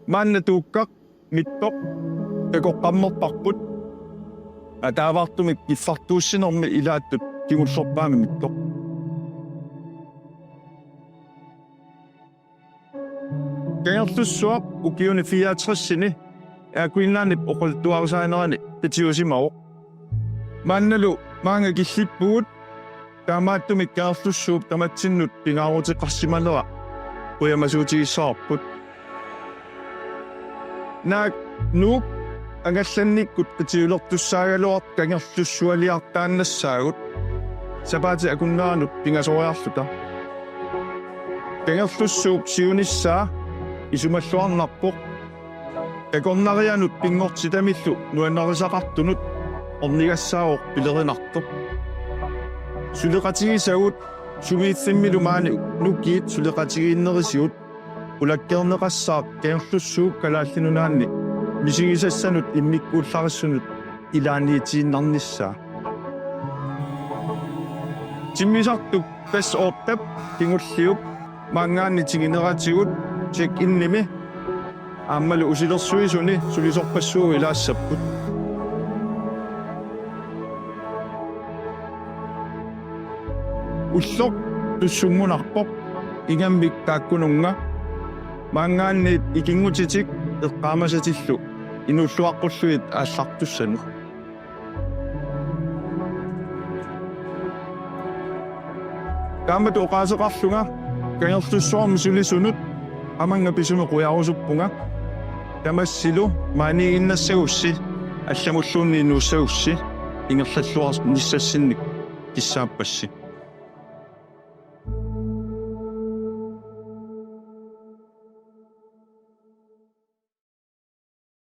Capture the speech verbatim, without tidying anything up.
Maanna tuukkaq mittoq takoqqammerparput, ataavaartumik kiffartuussinermi ilaattut kingullerpaamik mittoq. Kangerlussuaq ukiuni fireogtresini Air Greenlandip oqaluttuarisaanerani qitiusimavoq. Maannalu maanga killippugut, taamaattumik Kangerlussuup tamatsinnut pingaaruteqarsimanera qujamasuutigissavarput. Naak Nuuk angallannikkut qitiulertussaagaluartut Kangerlussualiartaannassaagut sapaatit akunneranut pingasoriarluta. Kangerlussuup siunissaa isumalluarnarpoq. Takornarianut pinngortitamillu nuannarisaqartunut ornigassaavoq pilerinartoq. Suleqatigisagut sumiiffimmilu maani nukiit suleqatigiinnerisigut qulakkeerneqassaaq Kangerlussuup Kalaallit Nunaanni misigisassanut immikkuullarissunut ilaanniitiinnarnissaa. Timmisartup tassa ottap kingulliup maanngaanniit tigineratigut check-inimi aammalu usilersuisuni sulisorpassuagut ilaassapput. Ulloq tussummunarpoq ingammik taakkununnga, maanngaanniit ikinngutitik eqqaamasatillu inuulluaqqullugit aallartussanut. Taamatut oqaaseqarlunga Kangerlussuarmi sulisunut qamannga pisumik qujarusuppunga. Tamassilu maaniiginnassagussi allamulluunniit nuussagussi ingerlalluarnissassinnik kissaappassi.